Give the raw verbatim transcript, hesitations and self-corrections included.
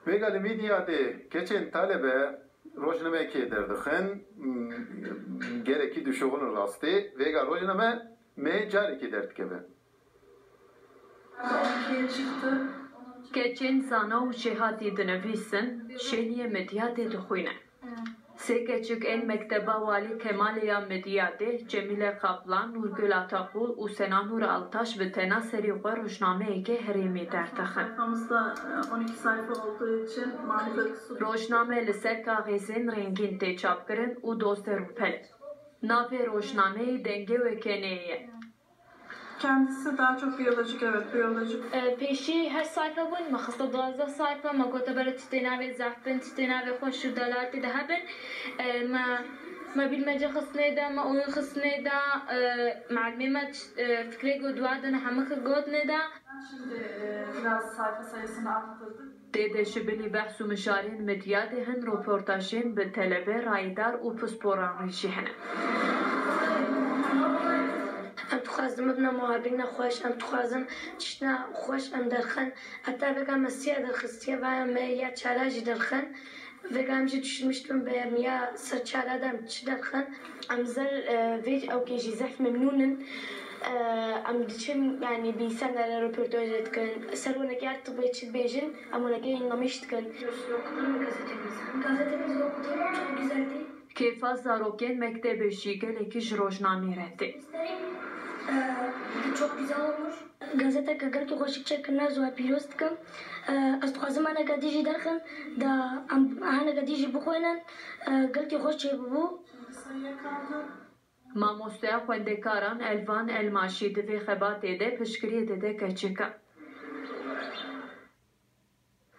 Vêga li Midyadê keçên talebe rojnameyekê derdixin, gelekî dişuxulin rastî. Vêga rojname me carekê derdikeve. Keçên zana û jêhatî dinivîsin, şêniyê Midyadê dixwînin. Sê keçik ên mekteba Walî Kemalê ya Midyadê, Cemîle Kaplan, Nurgül Ataqul û Sena Nur Altaş bi tena serî xwe rojnameyeke herêmî derdixin. Sayfamızda e, on iki sayfa olduğu için mantık Rojname li ser kaxêzên rengîn tê çapkirin û doz de rûpel e. Navê rojnameyê Dengê Wekeneyê ye. Kendisi daha çok biyolojik, evet, biyolojik. Pêşî heşt sayfa bûn, me xiste duwazdeh sayfa, me gote bere tiştê navê zehf bin, tiştê navê xweş û delal tê de hebin. Me me bilmece xistine de, me oyun xistine de, melimê me fikrê got dua dine hemik got nê de. Şimdi e, biraz sayfa sayısını arttırdık. Tê de ji bilî behs û mijarên Midyadê hin, roportajên bi telebe, rayîdar û pisporan re jî hene. Em dixwazin bibine muhabîrina xweş, em dixwazin tiştna xweş em derxin. Heta vêga me siya derxistiye, vaya me ya çara jî derxin. Vêga em jî düşünmüştüm be em ya ser çara de em çi derxin. Em zer vê ewkê jî zehf memnûn in. Em diçin, yanî bi însanlar re roportaj dikin. Ser wenekê her tibê çi dibêjin, em wenekê înqemîş dikin. Gazetemizi okudum, çok güzeldi. Kêfa zarokên mektebê jî gelekî ji rojnamê re tê. Çok güzel olmuş. Gazeteke gelkî xweşik çêkirine, ez we pîroz dikim. Ez dixwazim haneke dî jî derxin, da em haneke dî jî bixwînin. Gelkî xweş çêbûbû. Mamosteya xwendekaran Elvan Elmaşî di vê xebatê de piştgiriyê dide keçikan.